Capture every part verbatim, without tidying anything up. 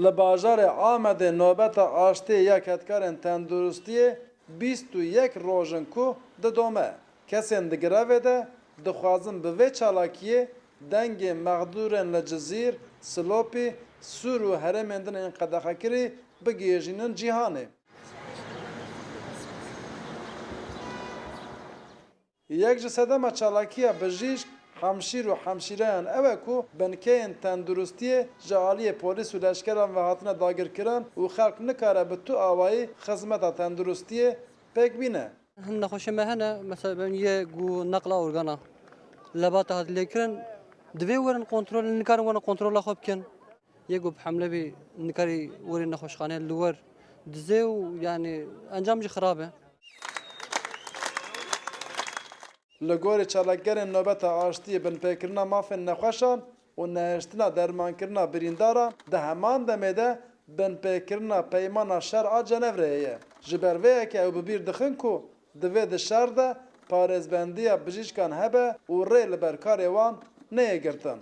Li bajarê Amedê nobeta aştiyê ya kedkarên tenduristiyê bîst û yek roj in ku didome. Kesên di grevê de dixwazin bi vê çalakiyê dengê mexdûrên li Cizîr, Silopî, Sûr û herêmên din ên qedexekirî bigihêjînin cîhanê. Yek ji sedema çalakiya bijîşk, hemşîr û hemşîreyan ew e ku binkeyên tenduristiyê ji aliyê polîs û leşkeran ve hatine dagirkirin û xelk nikare bi tu awayî xizmeta tenduristiyê pêk bîne. Hin nexweşê me hene, mesela ben yê ku neqla organa, lebata hat lêkirin, divê werin kontrol, nikarin werin kontrola xwe bikin. Yê ku bi hemle bî, nikarî werî nexweşxanê li wer dizê û, yanî, encam jî xirab e. Li gorî çalakgerên nobeta aştiyê, binpêkirina mafên nexweşan û nehiştina dermankirina birîndaran di heman demê de binpêkirina peymana şer a Cenevreyê ye. Ji ber vê yekê ew bi bîr dixin ku divê di şer de parêzbendiya bijîşkan hebe û rê li ber karê wan neyê girtin.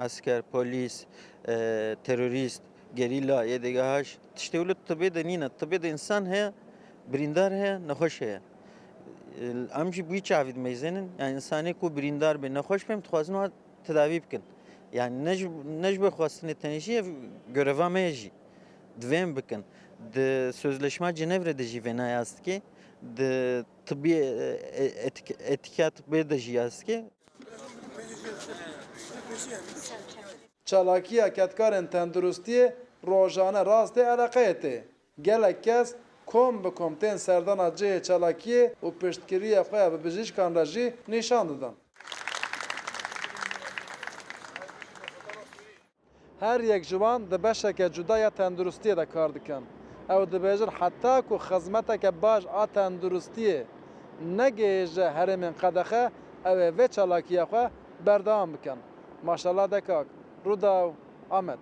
Esker, polîs, e, terorîst, gerîla, Y D G H, tiştê wilo tibê de nîne. Tibê de însan heye, birîndar heye, nexweş heye. E, em jî bi wî çavî dimeyzênin. Yani însanê ku birîndar bê, nexweş bê, em dixwazin wiha tedavî bikin. Yani ne ji, ne ji bo xwestinê tenê jî, ev göreva me ye jî. Divê em bikin. Di Sözleşma Cenevre de jî vêna yaz dike. Di tibî, e, e, etik-, etîka tibê de jî yaz dike. Çalakiya kedkarên tenduristiyê rojane rastê eleqeyê tê. Gelek kes kom bi kom tên serdana cihê çalakiyê û piştgiriya xwe ya bi bijîşkan re jî nîşan didin. Her yek ji wan di beşeke cuda ya tenduristiyê de kar dikin. Ew dibêjin, heta ku xizmeteke baş a tenduristiyê negihêje herêmên qedexe, ew ê vê çalakiya xwe berdewam bikin. Maşallah Dekak, Rûdaw, Amed.